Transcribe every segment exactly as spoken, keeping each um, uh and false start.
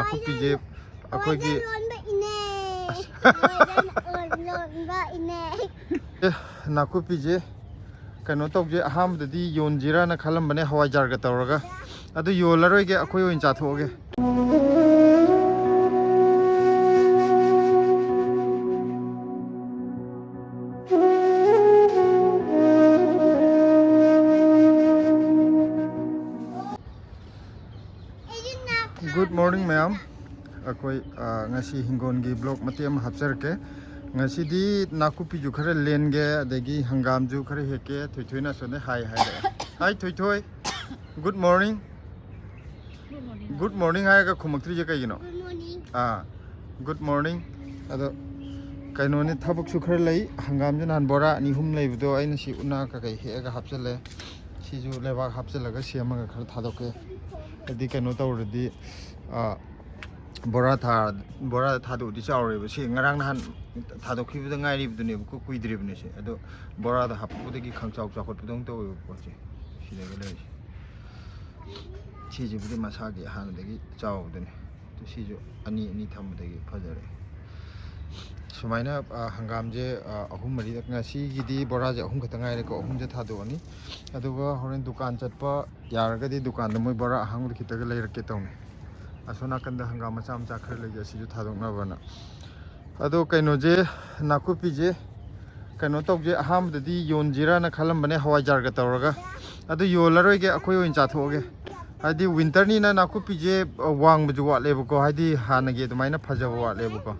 ꯅꯥꯀꯨꯞꯄꯤꯁꯦ ꯑꯩꯈꯣꯏꯒꯤ ꯍꯋꯥꯏꯖꯥꯔ ꯂꯣꯟꯕ ꯏꯅꯦ꯫ ꯍꯋꯥꯏꯖꯥꯔ ꯂꯣꯟꯕ ꯏꯅꯦ꯫ ꯑꯦ, ꯅꯥꯀꯨꯞꯄꯤꯁꯦ ꯀꯩꯅꯣ ꯇꯧꯁꯦ, ꯑꯍꯥꯟꯕꯗꯗꯤ ꯌꯣꯟꯁꯤꯔꯅ ꯈꯜꯂꯝꯕꯅꯦ ꯍꯋꯥꯏꯖꯥꯔꯒ ꯇꯧꯔꯒ, ꯑꯗꯨ ꯌꯣꯜꯂꯔꯣꯏꯒꯦ, ꯑꯩꯈꯣꯏ ꯑꯣꯏꯅ ꯆꯥꯊꯣꯛꯑꯒꯦ꯫ Good morning ꯃꯌꯥꯝ꯫ ꯑꯩꯈꯣꯏ, ꯑ, ꯉꯁꯤ ꯍꯤꯡꯒꯣꯜꯒꯤ vlog ꯃꯇꯦꯛ ꯑꯃ ꯍꯥꯞꯆꯔꯛꯀꯦ꯫ ꯉꯁꯤꯗꯤ ꯅꯥꯀꯨꯞꯄꯤꯁꯨ ꯈꯔ ꯂꯦꯟꯒꯦ, ꯑꯗꯒꯤ ꯍꯪꯒꯥꯝꯁꯨ ꯈꯔ ꯍꯦꯛꯀꯦ꯫ ꯊꯣꯏꯊꯣꯏꯅ ꯑꯁꯣꯝꯗ ꯍꯥꯏ ꯍꯥꯏꯔꯛꯑꯦ꯫ Hi ꯊꯣꯏꯊꯣꯏ꯫ Good morning꯫ Good morning ꯍꯥꯏꯔꯒ ꯈꯨꯝꯃꯛꯇ꯭ꯔꯤꯁꯦ ꯀꯩꯒꯤꯅꯣ? Good morning꯫ ꯑꯥ, good morning꯫ ꯑꯗꯣ ꯀꯩꯅꯣꯅꯤ, ꯊꯕꯛꯁꯨ ꯈꯔ ꯂꯩ꯫ ꯍꯪꯒꯥꯝꯁꯨ ꯅꯍꯥꯟ ꯕꯣꯔꯥ ꯑꯅꯤ ꯑꯍꯨꯝ ꯂꯩꯕꯗꯣ ꯑꯩꯅ ꯁꯤ ꯎꯅꯥ ꯀꯩꯀꯩ ꯍꯦꯛꯑꯒ ꯍꯥꯞꯆꯤꯜꯂꯦ꯫ ꯁꯤꯁꯨ ꯂꯩꯕꯥꯛ ꯍꯥꯞꯆꯤꯜꯂꯒ ꯁꯦꯝꯃꯒ ꯈꯔ ꯊꯥꯗꯣꯛꯀꯦ꯫ ꯍꯥꯏꯗꯤ ꯀꯩꯅꯣ ꯇꯧꯔꯗꯤ, ꯑꯥ, ꯕꯣꯔꯥ ꯊꯥ-, ꯕꯣꯔꯥꯗ ꯊꯥꯗꯣꯛꯑꯗꯤ ꯆꯥꯎꯔꯦꯕ꯫ ꯁꯤ ꯉꯔꯥꯡ ꯅꯍꯥꯟ ꯊꯥꯗꯣꯛꯈꯤꯕꯗ ꯉꯥꯏꯔꯤꯕꯗꯨꯅꯦꯕꯀꯣ, ꯀꯨꯏꯗ꯭ꯔꯤꯕꯅꯦ ꯁꯦ꯫ ꯑꯗꯣ ꯕꯣꯔꯥꯗ ꯍꯥꯞꯄꯛꯄꯗꯒꯤ ꯈꯪꯆꯥꯎ ꯆꯥꯎꯈꯠꯄꯗꯧꯅ ꯇꯧꯋꯦꯕ ꯄꯣꯠꯁꯦ꯫ ꯁꯤꯗꯒ ꯂꯩꯔꯤꯁꯦ꯫ ꯁꯤꯁꯤꯕꯨꯗꯤ ꯃꯁꯥꯒꯤ ꯍꯥꯟꯅꯗꯒꯤ ꯆꯥꯎꯕꯗꯨꯅꯦ꯫ ꯑꯗꯨ ꯁꯤꯁꯨ ꯑꯅꯤ ꯑꯅꯤ ꯊꯝꯕꯗꯒꯤ ꯐꯖꯔꯦ꯫ ꯁꯨꯃꯥꯏꯅ, ꯑ, ꯍꯪꯒꯥꯝꯁꯦ, ꯑ, ꯑꯍꯨꯝ ꯃꯔꯤ, ꯉꯁꯤꯒꯤꯗꯤ ꯕꯣꯔꯥꯁꯦ ꯑꯍꯨꯝ ꯈꯛꯇ ꯉꯥꯏꯔꯦꯀꯣ, ꯑꯍꯨꯝꯁꯦ ꯊꯥꯗꯣꯛꯑꯅꯤ꯫ ꯑꯗꯨꯒ ꯍꯣꯔꯦꯟ ꯗꯨꯀꯥꯟ ꯆꯠꯄ ꯌꯥꯔꯒꯗꯤ ꯗꯨꯀꯥꯟꯗ ꯃꯣꯏ ꯕꯣꯔꯥ ꯑꯍꯥꯡꯕꯗ ꯈꯤꯇꯒ ꯂꯩꯔꯛꯀꯦ ꯇꯧꯅꯤ꯫ ꯑꯁꯣꯝ ꯅꯥꯀꯟꯗ ꯍꯪꯒꯥꯝ ꯃꯆꯥ ꯃꯆꯥ ꯈꯔ ꯂꯩꯖꯩ, ꯑꯁꯤꯁꯨ ꯊꯥꯗꯣꯛꯅꯕꯅ꯫ ꯑꯗꯣ ꯀꯩꯅꯣꯁꯦ, ꯅꯥꯀꯨꯞꯄꯤꯁꯦ ꯀꯩꯅꯣ ꯇꯧꯁꯦ, ꯑꯍꯥꯟꯕꯗꯗꯤ ꯌꯣꯟꯁꯤꯔꯅ ꯈꯜꯂꯝꯕꯅꯦ ꯍꯋꯥꯏꯖꯥꯔꯒ ꯇꯧꯔꯒ꯫ ꯑꯗꯨ ꯌꯣꯜꯂꯔꯣꯏꯒꯦ, ꯑꯩꯈꯣꯏ ꯑꯣꯏꯅ ꯆꯥꯊꯣꯛꯑꯒꯦ꯫ ꯍꯥꯏꯗꯤ winter ꯅꯤꯅ ꯅꯥꯀꯨꯞꯄꯤꯁꯦ, ꯑ, ꯋꯥꯡꯕꯁꯨ ꯋꯥꯠꯂꯦꯕꯀꯣ, ꯍꯥꯏꯗꯤ ꯍꯥꯟꯅꯒꯤ ꯑꯗꯨꯃꯥꯏꯅ ꯐꯖꯕ ꯋꯥꯠꯂꯦꯕꯀꯣ꯫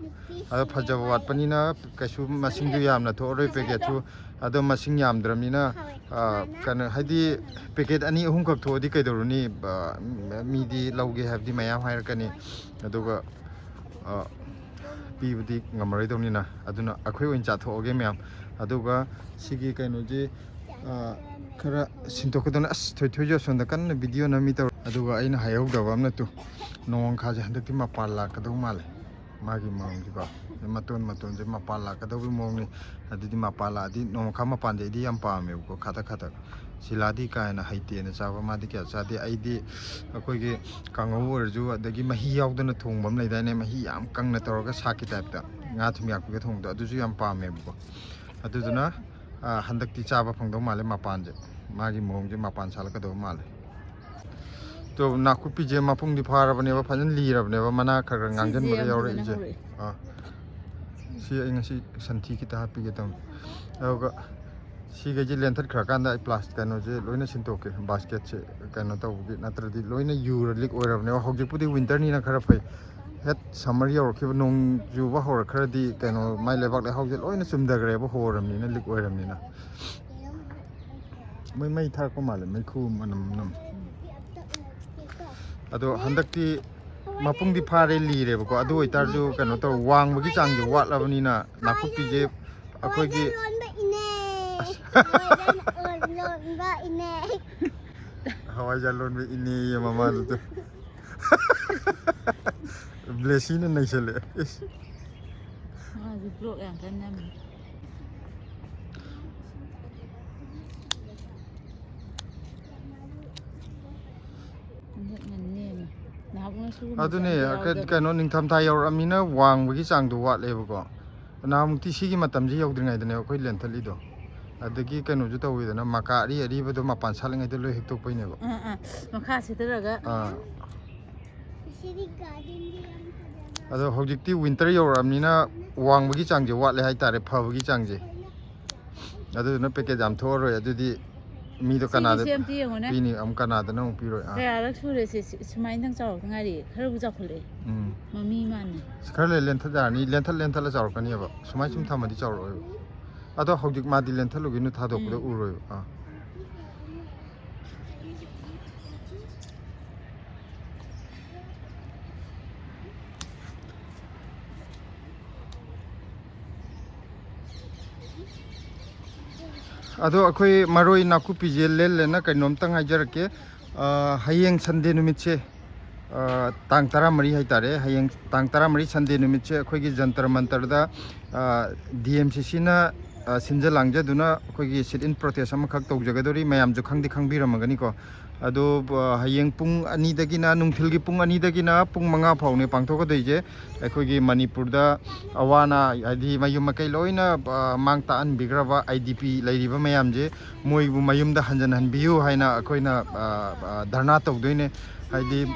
ꯑꯗꯣ ꯐꯖꯕ ꯋꯥꯠꯄꯅꯤꯅ ꯀꯩꯁꯨ ꯃꯁꯤꯡꯗꯨ ꯌꯥꯝꯅ ꯊꯣꯛꯑꯔꯣꯏ, packet ꯁꯨ꯫ ꯑꯗꯣ ꯃꯁꯤꯡ ꯌꯥꯝꯗ꯭ꯔꯕꯅꯤꯅ, ꯑ, ꯀꯩꯅꯣ, ꯍꯥꯏꯗꯤ packet ꯑꯅꯤ ꯑꯍꯨꯝꯈꯛ ꯊꯣꯛꯑꯗꯤ ꯀꯩꯗꯧꯔꯨꯅꯤ? ꯑ, ꯃꯤꯗꯤ ꯂꯧꯒꯦ ꯍꯥꯏꯕꯗꯤ ꯃꯌꯥꯝ ꯍꯥꯏꯔꯛꯀꯅꯤ꯫ ꯑꯗꯨꯒ, ꯑ, ꯄꯤꯕꯗꯤ ꯉꯝꯃꯔꯣꯏꯗꯧꯅꯤꯅ, ꯑꯗꯨꯅ ꯑꯩꯈꯣꯏ ꯑꯣꯏꯅ ꯆꯥꯊꯣꯛꯑꯒꯦ ꯃꯌꯥꯝ꯫ ꯑꯗꯨꯒ ꯁꯤꯒꯤ ꯀꯩꯅꯣꯁꯦ, ꯑ, ꯈꯔ ꯁꯤꯟꯗꯣꯛꯀꯗꯧꯅꯤ꯫ ꯑꯁ, ꯊꯣꯏꯊꯣꯏꯁꯨ ꯑꯁꯣꯝꯗ ꯀꯟꯅ video ꯅꯝꯃꯤ ꯇꯧꯔꯤ꯫ ꯑꯗꯨꯒ ꯑꯩꯅ ꯍꯥꯏꯍꯧꯗꯕ ꯑꯃꯅ, ꯇꯨ, ꯅꯣꯡꯃꯪꯈꯥꯁꯦ ꯍꯟꯗꯛꯇꯤ ꯃꯄꯥꯟ ꯂꯥꯛꯀꯗꯧ ꯃꯥꯜꯂꯦ꯫ ꯃꯥꯒꯤ ꯃꯑꯣꯡꯁꯤꯀꯣ, ꯃꯇꯣꯟ ꯃꯇꯣꯟꯁꯦ ꯃꯄꯥꯟ ꯂꯥꯛꯀꯗꯧꯕꯒꯤ ꯃꯑꯣꯡꯅꯤ꯫ ꯑꯗꯨꯗꯤ ꯃꯄꯥꯟ ꯂꯥꯛꯑꯗꯤ, ꯅꯣꯡꯃꯪꯈꯥ ꯃꯄꯥꯟꯁꯦ ꯑꯩꯗꯤ ꯌꯥꯝ ꯄꯥꯝꯃꯦꯕꯀꯣ, ꯈꯥꯇꯛ ꯈꯥꯇꯛ꯫ ꯁꯤꯂꯥꯗꯤ ꯀꯥ ꯍꯦꯟꯅ ꯍꯩꯇꯦꯅ ꯆꯥꯕ, ꯃꯥꯗꯤ ꯀꯌꯥ ꯆꯥꯗꯦ꯫ ꯑꯩꯗꯤ ꯑꯩꯈꯣꯏꯒꯤ ꯀꯥꯡꯉꯧ ꯑꯣꯏꯔꯁꯨ, ꯑꯗꯒꯤ ꯃꯍꯤ ꯌꯥꯎꯗꯅ ꯊꯣꯡꯕ ꯑꯃ ꯂꯩꯗꯥꯏꯅꯦ, ꯃꯍꯤ ꯌꯥꯝ ꯀꯪꯅ ꯇꯧꯔꯒ ꯁꯥꯛꯀꯤ ꯇꯥꯏꯞꯇ, ꯉꯥ ꯊꯨꯝ ꯌꯥꯛꯄꯤꯒ ꯊꯣꯡꯕꯗꯣ, ꯑꯗꯨꯁꯨ ꯌꯥꯝ ꯄꯥꯝꯃꯦꯕꯀꯣ꯫ ꯑꯗꯨꯗꯨꯅ ꯑ, ꯍꯟꯗꯛꯇꯤ ꯆꯥꯕ ꯐꯪꯗꯧ ꯃꯥꯜꯂꯦ ꯃꯄꯥꯟꯁꯦ꯫ ꯃꯥꯒꯤ ꯃꯑꯣꯡꯁꯦ ꯃꯄꯥꯟ ꯁꯥꯠꯂꯛꯀꯗꯧꯕ ꯃꯥꯜꯂꯦ꯫ ꯇꯣ, ꯅꯥꯀꯨꯞꯄꯤꯁꯦ ꯃꯄꯨꯡꯗꯤ ꯐꯥꯔꯕꯅꯦꯕ, ꯐꯖꯅ ꯂꯤꯔꯕꯅꯦꯕ, ꯃꯅꯥ ꯈꯔ ꯈꯔ ꯁꯤꯁꯦ ꯉꯥꯡꯁꯤꯟꯕꯒ ꯌꯥꯝ ꯐꯖꯅ ꯌꯥꯎꯔꯛꯏꯁꯦ꯫ ꯍꯧꯔꯛꯑꯦ꯫ ꯑꯥ, ꯁꯤ ꯑꯩ ꯉꯁꯤ ꯁꯟꯊꯤ ꯈꯤꯇ ꯍꯥꯞꯄꯤꯒꯦ ꯇꯧꯅꯤ꯫ ꯑꯗꯨꯒ ꯁꯤꯈꯩꯁꯦ ꯂꯦꯟꯊꯠꯈ꯭ꯔꯀꯥꯟꯗ ꯑꯩ ꯄ꯭ꯂꯥꯁ ꯀꯩꯅꯣꯁꯦ ꯂꯣꯏꯅ ꯁꯤꯟꯗꯣꯛꯀꯦ, ꯕꯥꯁꯀꯦꯠꯁꯦ ꯀꯩꯅꯣ ꯇꯧꯕꯒꯤ, ꯅꯠꯇ꯭ꯔꯗꯤ ꯂꯣꯏꯅ ꯌꯨꯔ ꯂꯤꯛ ꯑꯣꯏꯔꯕꯅꯦꯕ꯫ ꯍꯧꯖꯤꯛꯄꯨꯗꯤ ꯋꯤꯟꯇꯔꯅꯤꯅ ꯈꯔ ꯐꯩ, ꯍꯦꯠ ꯁꯝꯃꯔ ꯌꯧꯔꯛꯈꯤꯕ, ꯅꯣꯡ ꯆꯨꯕ ꯍꯧꯔꯛꯈ꯭ꯔꯗꯤ ꯀꯩꯅꯣ, ꯃꯥꯏ ꯂꯩꯕꯥꯛ ꯂꯩꯍꯥꯎꯁꯦ ꯂꯣꯏꯅ ꯆꯨꯝꯊꯈ꯭ꯔꯦꯕ, ꯍꯣꯔꯕꯅꯤꯅ, ꯂꯤꯛ ꯑꯣꯏꯔꯕꯅꯤꯅ꯫ ꯃꯣꯏ ꯃꯩ ꯊꯥꯔꯛꯄ ꯃꯥꯜꯂꯦ, ꯃꯩꯈꯨ ꯃꯅꯝ ꯅꯝ꯫ ꯑꯗꯣ ꯍꯟꯗꯛꯇꯤ ꯃꯄꯨꯡꯗꯤ ꯐꯥꯔꯦ, ꯂꯤꯔꯦꯕꯀꯣ꯫ ꯑꯗꯨ ꯑꯣꯏꯇꯥꯔꯁꯨ ꯀꯩꯅꯣ ꯇꯧ, ꯋꯥꯡꯕꯒꯤ ꯆꯥꯡꯁꯦ ꯋꯥꯠꯂꯕꯅꯤꯅ ꯅꯥꯀꯨꯞꯄꯤꯁꯦ ꯑꯩꯈꯣꯏꯒꯤ ꯂꯣꯟꯕ ꯏꯅꯦ꯫ ꯑꯁ꯫ ꯍꯋꯥꯏꯖꯥꯔ ꯂꯣꯟꯕ ꯏꯅꯦ꯫ ꯍꯋꯥꯏꯖꯥꯔ ꯂꯣꯟꯕ ꯏꯅꯦꯌꯦ ꯃꯃꯥꯗꯨꯗ꯫ ꯕ꯭ꯂꯦꯁꯤꯅ ꯅꯩꯁꯜꯂꯛꯑꯦ꯫ ꯏꯁ꯫ ꯃꯥꯁꯨ ꯕ꯭ꯂꯣꯛ ꯌꯥꯝ ꯀꯟꯅ ꯅꯝꯃꯤ꯫ ꯍꯟꯗꯛꯅ ꯅꯦꯝꯃꯦ꯫ ꯅꯍꯥꯟꯃꯨꯛꯅ ꯁꯤꯒꯨꯝꯕꯁꯦ ꯑꯗꯨꯅꯦ, ꯑꯝꯇ ꯀ-, ꯌꯥꯎꯗꯕꯅꯤ꯫ ꯀꯩꯅꯣ, ꯅꯤꯡꯊꯝꯊꯥ ꯌꯧꯔꯛꯑꯃꯤꯅ ꯋꯥꯡꯕꯒꯤ ꯆꯥꯡꯗꯣ ꯋꯥꯠꯂꯦꯕꯀꯣ꯫ ꯅꯍꯥꯟꯃꯨꯛꯇꯤ ꯁꯤꯒꯤ ꯃꯇꯝꯁꯤ ꯌꯧꯗ꯭ꯔꯤꯉꯩꯗꯅꯦ ꯑꯩꯈꯣꯏ ꯂꯦꯟꯊꯠꯂꯤꯗꯣ꯫ ꯑꯗꯒꯤ ꯀꯩꯅꯣꯁꯨ ꯇꯧꯋꯤꯗꯅ, ꯃꯀꯥ ꯑꯔꯤ ꯑꯔꯤꯕꯗꯣ ꯃꯄꯥꯟ ꯁꯥꯠꯂꯤꯉꯩꯗ ꯂꯣꯏ ꯍꯦꯛꯇꯣꯛꯄꯩꯅꯦꯕ꯫ ꯑꯥ, ꯑꯥ꯫ ꯃꯈꯥ ꯁꯤꯊꯔꯒ꯫ ꯑꯥ꯫ ꯁꯤꯗꯤ ꯒꯥꯔꯗꯦꯟꯗꯤ ꯌꯥꯝ ꯐꯖꯕ꯫ ꯑꯗꯣ ꯍꯧꯖꯤꯛꯇꯤ ꯋꯤꯟꯇꯔ ꯌꯧꯔꯛꯑꯕꯅꯤꯅ ꯋꯥꯡꯕꯒꯤ ꯆꯥꯡꯁꯦ ꯋꯥꯠꯂꯦ ꯍꯥꯏꯇꯥꯔꯦ, ꯐꯕꯒꯤ ꯆꯥꯡꯁꯦ꯫ ꯑꯗꯨꯗꯨꯅ ꯄꯦꯀꯦꯠ ꯌꯥꯝ ꯊꯣꯛꯑꯔꯣꯏ꯫ ꯑꯗꯨꯗꯤ ꯃꯤꯗꯣ ꯀꯅꯥꯗ ꯁꯤꯒꯤꯁꯦ ꯑꯝꯇ ꯌꯦꯡꯉꯨꯅꯦ꯫ ꯄꯤꯅꯤ? ꯑꯃꯨꯛ ꯀꯅꯥꯗꯅ ꯑꯃꯨꯛ ꯄꯤꯔꯣꯏ? ꯑꯥ꯫ ꯀꯌꯥꯔꯛ ꯁꯨꯔꯦ ꯁꯤ? ꯁꯤ-, ꯁꯨꯃꯥꯏꯅꯗꯪ ꯆꯥꯎꯔꯛꯇ ꯉꯥꯏꯔꯤ꯫ ꯈꯔꯕꯨ ꯆꯥꯎꯈꯠꯂꯛꯑꯦ꯫ ꯎꯝ꯫ ꯃꯃꯤ ꯃꯥꯟꯅ꯫ ꯑꯁ, ꯈꯔ ꯂꯩ ꯂꯦꯟꯊꯠ ꯌꯥꯔꯅꯤ꯫ ꯂꯦꯟꯊꯠ ꯂꯦꯟꯊꯠꯂ ꯆꯥꯎꯔꯛꯀꯅꯤꯕ꯫ ꯁꯨꯃꯥꯏꯅ ꯁꯨꯝ ꯎꯝ꯫ ꯊꯝꯃꯗꯤ ꯆꯥꯎꯔꯛꯑꯣꯏꯕ꯫ ꯑꯗꯣ ꯍꯧꯖꯤꯛ ꯃꯥꯗꯤ ꯂꯦꯟꯊꯠꯂꯨꯒꯤꯅꯨ, ꯊꯥꯗꯣꯛꯄꯗ ꯎꯝ꯫ ꯎꯔꯣꯏꯕ꯫ ꯑꯥ꯫ ꯑꯗꯣ ꯑꯩꯈꯣꯏ ꯃꯔꯣꯏ ꯅꯥꯀꯨꯞꯄꯤꯁꯦ ꯂꯦꯟ ꯂꯦꯟꯅ ꯀꯩꯅꯣꯝꯇꯪ ꯍꯥꯏꯖꯔꯛꯀꯦ꯫ ꯑ, ꯍꯌꯦꯡ ꯁꯟꯗꯦ ꯅꯨꯃꯤꯠꯁꯦ, ꯑ, ꯇꯥꯡ ꯇꯔꯥꯃꯔꯤ ꯍꯥꯏꯇꯥꯔꯦ, ꯍꯌꯦꯡ ꯇꯥꯡ ꯇꯔꯥꯃꯔꯤ ꯁꯟꯗꯦ ꯅꯨꯃꯤꯠꯁꯦ ꯑꯩꯈꯣꯏꯒꯤ ꯖꯟꯇꯔ ꯃꯟꯇꯔꯗ, ꯑ, ꯗꯤ ꯑꯦꯝ ꯁꯤ ꯁꯤꯅ ꯑ, ꯁꯤꯟꯖ ꯂꯥꯡꯖꯗꯨꯅ ꯑꯩꯈꯣꯏꯒꯤ sit in protest ꯑꯃꯈꯛ ꯇꯧꯖꯒꯗꯧꯔꯤ꯫ ꯃꯌꯥꯝꯁꯨ ꯈꯪꯗꯤ ꯈꯪꯕꯤꯔꯝꯃꯒꯅꯤꯀꯣ꯫ ꯑꯗꯣ, ꯑ, ꯍꯌꯦꯡ ꯄꯨꯡ ꯑꯅꯤꯗꯒꯤꯅ, ꯅꯨꯡꯊꯤꯜꯒꯤ ꯄꯨꯡ ꯑꯅꯤꯗꯒꯤꯅ ꯄꯨꯡ ꯃꯉꯥ ꯐꯥꯎꯅꯦ ꯄꯥꯡꯊꯣꯛꯀꯗꯣꯏꯁꯦ꯫ ꯑꯩꯈꯣꯏꯒꯤ ꯃꯅꯤꯄꯨꯔꯗ ꯑꯋꯥ ꯑꯅꯥ, ꯍꯥꯏꯗꯤ ꯃꯌꯨꯝ ꯃꯀꯩ ꯂꯣꯏꯅ, ꯑ, ꯃꯥꯡ ꯇꯥꯛꯍꯟꯕꯤꯈ꯭ꯔꯕ IDP ꯂꯩꯔꯤꯕ ꯃꯌꯥꯝꯁꯦ, ꯃꯣꯏꯕꯨ ꯃꯌꯨꯝꯗ ꯍꯟꯖꯤꯟꯍꯟꯕꯤꯌꯨ ꯍꯥꯏꯅ ꯑꯩꯈꯣꯏꯅ, ꯑ, ꯑ, ꯙꯔꯅꯥ ꯇꯧꯗꯣꯏꯅꯦ꯫ ꯍꯥꯏꯗꯤ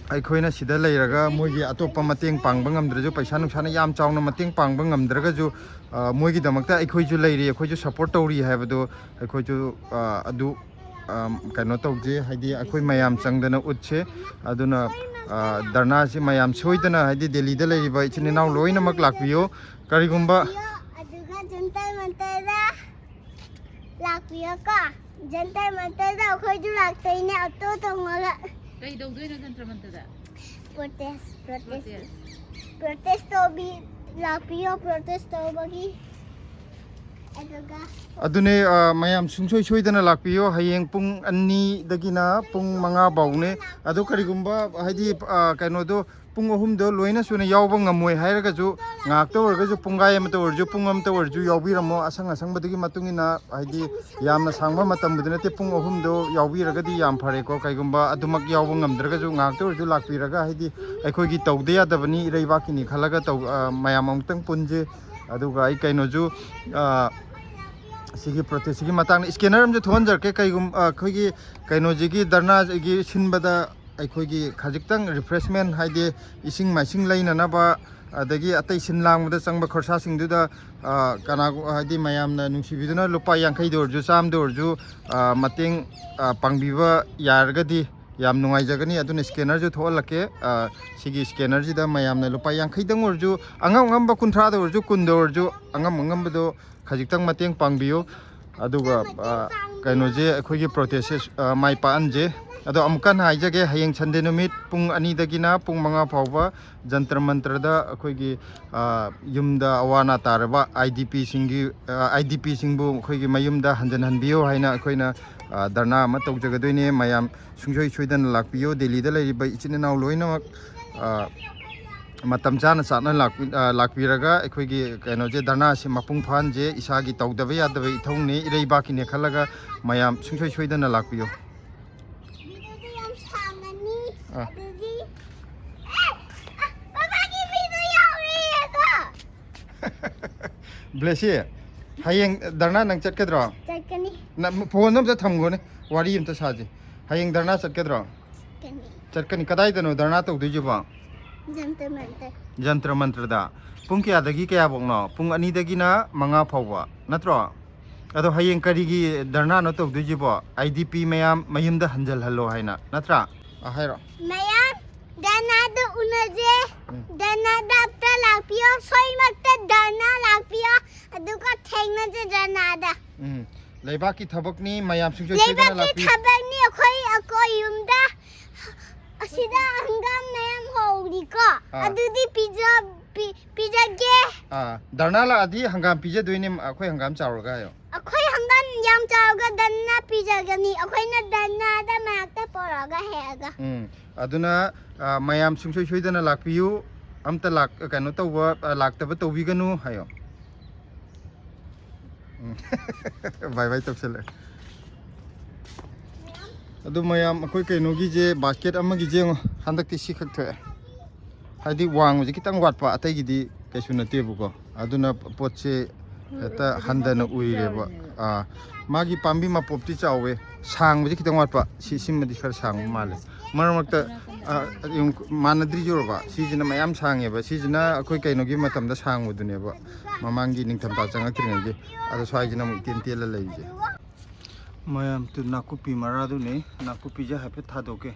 ꯑꯩꯈꯣꯏꯅ ꯁꯤꯗ ꯂꯩꯔꯒ ꯃꯣꯏꯒꯤ ꯑꯇꯣꯞꯄ ꯃꯇꯦꯡ ꯄꯥꯡꯕ ꯉꯝꯗ꯭ꯔꯁꯨ, ꯄꯩꯁꯥ ꯅꯨꯡꯁꯥꯅ ꯌꯥꯝ ꯆꯥꯎꯅ ꯃꯇꯦꯡ ꯄꯥꯡꯕ ꯉꯝꯗ꯭ꯔꯒꯁꯨ, ꯑ, ꯃꯣꯏꯒꯤꯗꯃꯛꯇ ꯑꯩꯈꯣꯏꯁꯨ ꯂꯩꯔꯤ, ꯑꯩꯈꯣꯏꯁꯨ support ꯇꯧꯔꯤ ꯍꯥꯏꯕꯗꯣ ꯑꯩꯈꯣꯏꯁꯨ, ꯑ, ꯑꯗꯨ, ꯑ, ꯀꯩꯅꯣ ꯇꯧꯁꯦ, ꯍꯥꯏꯗꯤ ꯑꯩꯈꯣꯏ ꯃꯌꯥꯝ ꯆꯪꯗꯅ ꯎꯠꯁꯦ꯫ ꯑꯗꯨꯅ, ꯑ, ꯙꯔꯅꯥꯁꯤ ꯃꯌꯥꯝ ꯁꯣꯏꯗꯅ, ꯍꯥꯏꯗꯤ ꯗꯦꯜꯂꯤꯗ ꯂꯩꯔꯤꯕ ꯏꯆꯤꯟ ꯏꯅꯥꯎ ꯂꯣꯏꯅꯃꯛ ꯂꯥꯛꯄꯤꯌꯨ꯫ ꯀꯔꯤꯒꯨꯝꯕ ꯑꯗꯨꯒ ꯖꯟꯇꯔ ꯃꯟꯇꯔꯗ ꯂꯥꯛꯄꯤꯌꯨꯀꯣ꯫ ꯖꯟꯇꯔ ꯃꯟꯇꯔꯗ ꯑꯩꯈꯣꯏꯁꯨ ꯂꯥꯛꯇꯣꯏꯅꯦ, ꯑꯣꯇꯣ ꯇꯣꯡꯉꯒ꯫ ꯀꯩ ꯇꯧꯗꯣꯏꯅꯣ Jantar ꯃꯟꯇꯔꯗ? Protest, protest꯫ Protest꯫ Protest ꯇꯧꯕꯤ, ꯂꯥꯛꯄꯤꯌꯣ protest ꯇꯧꯕꯒꯤ꯫ ꯑꯗꯨꯒ ꯑꯗꯨꯅꯦ, ꯑ, ꯃꯌꯥꯝ ꯁꯨꯡꯁꯣꯏ ꯁꯣꯏꯗꯅ ꯂꯥꯛꯄꯤꯌꯣ꯫ ꯍꯌꯦꯡ ꯄꯨꯡ ꯑꯅꯤꯗꯒꯤꯅ ꯄꯨꯡ ꯃꯉꯥ ꯐꯥꯎꯅꯦ꯫ ꯑꯗꯣ ꯀꯔꯤꯒꯨꯝꯕ, ꯍꯥꯏꯗꯤ, ꯑ, ꯀꯩꯅꯣꯗꯣ, ꯄꯨꯡ ꯑꯍꯨꯝꯗꯣ ꯂꯣꯏꯅ ꯁꯨꯅ ꯌꯥꯎꯕ ꯉꯝꯃꯣꯏ ꯍꯥꯏꯔꯒꯁꯨ, ꯉꯥꯏꯍꯥꯛꯇ ꯑꯣꯏꯔꯒꯁꯨ, ꯄꯨꯡꯈꯥꯏ ꯑꯃꯇ ꯑꯣꯏꯔꯁꯨ, ꯄꯨꯡ ꯑꯃꯇ ꯑꯣꯏꯔꯁꯨ ꯌꯥꯎꯕꯤꯔꯝꯃꯣ꯫ ꯑꯁꯪ ꯑꯁꯪꯕꯗꯨꯒꯤ ꯃꯇꯨꯡ ꯏꯟꯅ, ꯍꯥꯏꯗꯤ, ꯌꯥꯝꯅ ꯁꯥꯡꯕ ꯃꯇꯝꯕꯨꯗꯤ ꯅꯠꯇꯦ, ꯄꯨꯡ ꯑꯍꯨꯝꯗꯣ ꯌꯥꯎꯕꯤꯔꯒꯗꯤ ꯌꯥꯝ ꯐꯔꯦꯀꯣ꯫ ꯀꯩꯒꯨꯝꯕ ꯑꯗꯨꯃꯛ ꯌꯥꯎꯕ ꯉꯝꯗ꯭ꯔꯒꯁꯨ, ꯉꯥꯏꯍꯥꯛꯇ ꯑꯣꯏꯔꯁꯨ ꯂꯥꯛꯄꯤꯔꯒ, ꯍꯥꯏꯗꯤ, ꯑꯩꯈꯣꯏꯒꯤ ꯇꯧꯗ ꯌꯥꯗꯕꯅꯤ, ꯏꯔꯩꯕꯥꯛꯀꯤꯅꯤ ꯈꯜꯂꯒ ꯇꯧ-, ꯑ, ꯃꯌꯥꯝ ꯑꯃꯨꯛꯇꯪ ꯄꯨꯟꯁꯦ꯫ ꯑꯗꯨꯒ ꯑꯩ ꯀꯩꯅꯣꯁꯨ, ꯑ, ꯁꯤꯒꯤ protest ꯁꯤꯒꯤ ꯃꯇꯥꯡꯗ scanner ꯑꯃꯁꯨ ꯊꯣꯛꯍꯟꯖꯔꯛꯀꯦ꯫ ꯀꯩꯒꯨꯝ-, ꯑ, ꯑꯩꯈꯣꯏꯒꯤ ꯀꯩꯅꯣꯁꯤꯒꯤ ꯙꯔꯅꯥꯒꯤ ꯁꯤꯟꯕꯗ ꯑꯩꯈꯣꯏꯒꯤ ꯈꯖꯤꯛꯇꯪ refreshment, ꯍꯥꯏꯗꯤ ꯏꯁꯤꯡ ꯃꯥꯏꯁꯤꯡ ꯂꯩꯅꯅꯕ, ꯑꯗꯒꯤ ꯑꯇꯩ ꯁꯤꯟ ꯂꯥꯡꯕꯗ ꯆꯪꯕ ꯈꯣꯔꯁꯥꯁꯤꯡꯗꯨꯗ, ꯑ, ꯀꯅꯥꯒꯨ-, ꯍꯥꯏꯗꯤ ꯃꯌꯥꯝꯅ ꯅꯨꯡꯁꯤꯕꯤꯗꯨꯅ ꯂꯨꯄꯥ ꯌꯥꯡꯈꯩꯗ ꯑꯣꯏꯔꯁꯨ, ꯆꯥꯝꯃꯗ ꯑꯣꯏꯔꯁꯨ, ꯑ, ꯃꯇꯦꯡ, ꯑ, ꯄꯥꯡꯕꯤꯕ ꯌꯥꯔꯒꯗꯤ ꯌꯥꯝ ꯅꯨꯡꯉꯥꯏꯖꯒꯅꯤ꯫ ꯑꯗꯨꯅ scanner ꯁꯨ ꯊꯣꯛꯍꯜꯂꯛꯀꯦ꯫ ꯑ, ꯁꯤꯒꯤ scanner ꯁꯤꯗ ꯃꯌꯥꯝꯅ ꯂꯨꯄꯥ ꯌꯥꯡꯈꯩꯗꯪ ꯑꯣꯏꯔꯁꯨ, ꯑꯉꯝ ꯑꯉꯝꯕ ꯀꯨꯟꯊ꯭ꯔꯥꯗ ꯑꯣꯏꯔꯁꯨ, ꯀꯨꯟꯗ ꯑꯣꯏꯔꯁꯨ, ꯑꯉꯝ ꯑꯉꯝꯕꯗꯣ ꯈꯖꯤꯛꯇꯪ ꯃꯇꯦꯡ ꯄꯥꯡꯕꯤꯌꯨ꯫ ꯑꯗꯨꯒ, ꯑ, ꯀꯩꯅꯣꯁꯦ, ꯑꯩꯈꯣꯏꯒꯤ protest ꯁꯦ, ꯑ, ꯃꯥꯏ ꯄꯥꯛꯍꯟꯁꯦ꯫ ꯑꯗꯣ ꯑꯃꯨꯛꯀ ꯍꯟꯅ ꯍꯥꯏꯖꯒꯦ, ꯍꯌꯦꯡ Sunday ꯅꯨꯃꯤꯠ ꯄꯨꯡ ꯑꯅꯤꯗꯒꯤꯅ ꯄꯨꯡ ꯃꯉꯥ ꯐꯥꯎꯕ ꯖꯟꯇꯔ ꯃꯟꯇꯔꯗ ꯑꯩꯈꯣꯏꯒꯤ, ꯑ, ꯌꯨꯝꯗ ꯑꯋꯥ ꯑꯅꯥ ꯇꯥꯔꯕ IDP ꯁꯤꯡꯒꯤ, ꯑ, IDP ꯁꯤꯡꯕꯨ ꯑꯩꯈꯣꯏꯒꯤ ꯃꯌꯨꯝꯗ ꯍꯟꯖꯤꯟꯍꯟꯕꯤꯌꯨ ꯍꯥꯏꯅ ꯑꯩꯈꯣꯏꯅ, ꯑ, ꯙꯔꯅꯥ ꯑꯃ ꯇꯧꯖꯒꯗꯣꯏꯅꯦ꯫ ꯃꯌꯥꯝ ꯁꯨꯡꯁꯣꯏ ꯁꯣꯏꯗꯅ ꯂꯥꯛꯄꯤꯌꯨ꯫ ꯗꯦꯜꯂꯤꯗ ꯂꯩꯔꯤꯕ ꯏꯆꯤꯟ ꯏꯅꯥꯎ ꯂꯣꯏꯅꯃꯛ, ꯑ, ꯃꯇꯝ ꯆꯥꯅ ꯆꯥꯅ ꯂꯥꯛꯄꯤ-, ꯑ, ꯂꯥꯛꯄꯤꯔꯒ ꯑꯩꯈꯣꯏꯒꯤ ꯀꯩꯅꯣꯁꯦ, ꯙꯔꯅꯥꯁꯦ ꯃꯄꯨꯡ ꯐꯥꯍꯟꯁꯦ ꯏꯁꯥꯒꯤ ꯇꯧꯗꯕ ꯌꯥꯗꯕ ꯏꯊꯧꯅꯤ, ꯏꯔꯩꯕꯥꯛꯀꯤꯅꯦ ꯈꯜꯂꯒ ꯃꯌꯥꯝ ꯁꯨꯡꯁꯣꯏ ꯁꯣꯏꯗꯅ ꯂꯥꯛꯄꯤꯌꯨ꯫ ꯚꯤꯗꯤꯑꯣꯗꯣ ꯌꯥꯝ ꯁꯥꯡꯉꯅꯤ꯫ ꯑꯥ꯫ ꯑꯗꯨꯗꯤ, ꯑꯦ! ꯑ, ꯄꯄꯥꯒꯤ ꯚꯤꯗꯤꯑꯣ ꯌꯥꯎꯔꯦ ꯑꯗꯣ꯫ ꯕ꯭ꯂꯦꯁꯤ, ꯍꯌꯦꯡ ꯙꯔꯅꯥ ꯅꯪ ꯆꯠꯀꯗ꯭ꯔꯣ? ꯆꯠꯀꯅꯤ꯫ ꯅ-, ꯐꯣꯟꯗꯣ ꯑꯝꯇ ꯊꯝꯈꯣꯅꯦ, ꯋꯥꯔꯤ ꯑꯝꯇ ꯁꯥꯁꯤ꯫ ꯍꯌꯦꯡ ꯙꯔꯅꯥ ꯆꯠꯀꯗ꯭ꯔꯣ? ꯆꯠꯀꯅꯤ꯫ ꯆꯠꯀꯅꯤ꯫ ꯀꯗꯥꯏꯗꯅꯣ ꯙꯔꯅꯥ ꯇꯧꯗꯣꯏꯁꯤꯕꯣ? ꯖꯟꯇꯔ ꯃꯟꯇꯔ꯫ ꯖꯟꯇ꯭ꯔ ꯃꯟꯇ꯭ꯔꯗ꯫ ꯄꯨꯡ ꯀꯌꯥꯗꯒꯤ ꯀꯌꯥꯐꯧꯅꯣ? ꯄꯨꯡ ꯑꯅꯤꯗꯒꯤꯅ ꯃꯉꯥ ꯐꯥꯎꯕ, ꯅꯠꯇ꯭ꯔꯣ? ꯑꯗꯣ ꯍꯌꯦꯡ ꯀꯔꯤꯒꯤ ꯙꯔꯅꯥꯅꯣ ꯇꯧꯗꯣꯏꯁꯤꯕꯣ? ꯑꯥꯏ ꯗꯤ ꯄꯤ ꯃꯌꯥꯝ ꯃꯌꯨꯝꯗ ꯍꯟꯖꯜꯍꯜꯂꯣ ꯍꯥꯏꯅ, ꯅꯠꯇ꯭ꯔꯥ? ꯑ, ꯍꯥꯏꯔꯣ꯫ ꯃꯌꯥꯝ ꯙꯔꯅꯥꯗ ꯎꯅꯁꯦ꯫ ꯎꯝ꯫ ꯙꯔꯅꯥꯗ ꯑꯝꯇ ꯂꯥꯛꯄꯤꯌꯣ꯫ ꯁꯣꯏꯃꯛꯇ ꯙꯔꯅꯥ ꯂꯥꯛꯄꯤꯌꯣ꯫ ꯑꯗꯨꯒ ꯊꯦꯡꯅꯁꯦ ꯙꯔꯅꯥꯗ꯫ ꯎꯝ꯫ ꯂꯩꯕꯥꯛꯀꯤ ꯊꯕꯛꯅꯤ, ꯃꯌꯥꯝ ꯁꯨꯡꯁꯣꯏ ꯁꯣꯏꯗꯅ ꯂꯩꯕꯥꯛꯀꯤ ꯂꯥꯛꯄꯤꯌꯨ꯫ ꯊꯕꯛꯅꯤ, ꯑꯩꯈꯣꯏ, ꯑꯩꯈꯣꯏ ꯌꯨꯝꯗ ꯑꯁꯤꯗ ꯍꯪꯒꯥꯝ ꯃꯌꯥꯝ ꯍꯧꯔꯤꯀꯣ, ꯑꯥ꯫ ꯑꯗꯨꯗꯤ ꯄꯤꯖ-, ꯄꯤ-, ꯄꯤꯖꯒꯦ꯫ ꯑꯥ, ꯙꯔꯅꯥ ꯂꯥꯛꯑꯗꯤ ꯍꯪꯒꯥꯝ ꯄꯤꯖꯗꯣꯏꯅꯦ, ꯑꯩꯈꯣꯏ ꯍꯪꯒꯥꯝ ꯆꯥꯎꯔꯒ ꯍꯥꯏꯌꯣ꯫ ꯑꯩꯈꯣꯏ ꯍꯪꯒꯥꯝ ꯌꯥꯝ ꯆꯥꯎꯔꯒ ꯙꯔꯅꯥ ꯄꯤꯖꯒꯅꯤ, ꯑꯩꯈꯣꯏꯅ ꯙꯔꯅꯥꯗ ꯃꯥꯏꯛꯇ ꯄꯣꯔꯛꯑꯒ ꯍꯦꯛꯑꯒ꯫ ꯎꯝ, ꯑꯗꯨꯅ, ꯑꯥ, ꯃꯌꯥꯝ ꯁꯨꯡꯁꯣꯏ ꯁꯣꯏꯗꯅ ꯂꯥꯛꯄꯤꯌꯨ, ꯑꯝꯇ ꯂꯥꯛ-, ꯀꯩꯅꯣ ꯇꯧꯕ, ꯑꯥ, ꯂꯥꯛꯇꯕ ꯇꯧꯕꯤꯒꯅꯨ ꯍꯥꯏꯌꯣ꯫ ꯎꯝ꯫ ꯕꯥꯏ ꯕꯥꯏ ꯇꯧꯁꯜꯂꯛꯑꯦ꯫ ꯑꯗꯨ ꯃꯌꯥꯝ, ꯑꯩꯈꯣꯏ ꯀꯩꯅꯣꯒꯤꯁꯦ, ꯕꯥꯁꯀꯦꯠ ꯑꯃꯒꯤꯁꯦ ꯌꯦꯡꯉꯣ, ꯍꯟꯗꯛꯇꯤ ꯁꯤꯈꯛ ꯊꯣꯛꯑꯦ꯫ ꯍꯥꯏꯗꯤ ꯋꯥꯡꯕꯁꯦ ꯈꯤꯇꯪ ꯋꯥꯠꯄ, ꯑꯇꯩꯒꯤꯗꯤ ꯀꯩꯁꯨ ꯅꯠꯇꯦꯕꯀꯣ꯫ ꯑꯗꯨꯅ ꯄꯣꯠꯁꯦ ꯍꯦꯛꯇ ꯍꯟꯊꯅ ꯎꯏꯔꯦꯕ꯫ ꯑꯥ, ꯃꯥꯒꯤ ꯄꯥꯝꯕꯤ ꯃꯄꯣꯞꯇꯤ ꯆꯥꯎꯋꯦ, ꯁꯥꯡꯕꯁꯦ ꯈꯤꯇꯪ ꯋꯥꯠꯄ꯫ ꯁꯤ, ꯁꯤꯃꯗꯤ ꯈꯔ ꯁꯥꯡꯕ ꯃꯥꯜꯂꯦ꯫ ꯃꯔꯛ ꯃꯔꯛꯇ, ꯑꯥ, ꯌꯦꯡꯉꯨ, ꯃꯥꯟꯅꯗ꯭ꯔꯤꯁꯦ ꯎꯔꯕ? ꯁꯤꯁꯤꯅ ꯃꯌꯥꯝ ꯁꯥꯡꯉꯦꯕ꯫ ꯁꯤꯁꯤꯅ ꯑꯩꯈꯣꯏ ꯀꯩꯅꯣꯒꯤ ꯃꯇꯝꯗ ꯁꯥꯡꯕꯗꯨꯅꯦꯕ, ꯃꯃꯥꯡꯒꯤ ꯅꯤꯡꯊꯝꯊꯥ ꯆꯪꯉꯛꯇ꯭ꯔꯤꯉꯩꯒꯤ꯫ ꯑꯗꯣ ꯁ꯭ꯋꯥꯏꯁꯤꯅ ꯑꯃꯨꯛ ꯏꯇꯦꯟ ꯇꯦꯜꯂ ꯂꯩꯔꯤꯁꯦ꯫ ꯃꯌꯥꯝ ꯇꯨ ꯅꯥꯀꯨꯞꯄꯤ ꯃꯔꯥꯗꯨꯅꯦ꯫ ꯅꯥꯀꯨꯞꯄꯤꯁꯦ ꯍꯥꯏꯐꯦꯠ ꯊꯥꯗꯣꯛꯀꯦ꯫